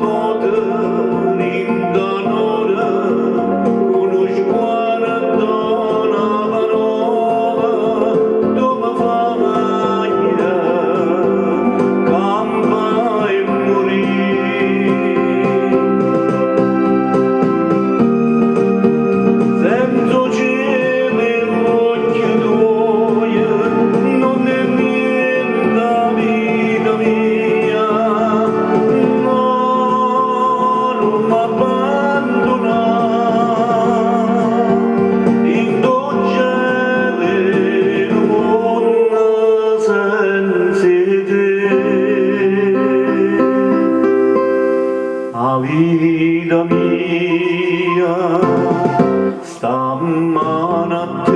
Vota dint' 'a n'ora cu nu sguardo na parola tu me faje campà e murì. Senza 'o cielo 'e ll'uocchie tuoje nun è niente 'a vita mia. No, nun m'abbandunà. Dint' 'o cielo 'e nu munno senza 'e te. 'A vita mia sta 'mmano a te.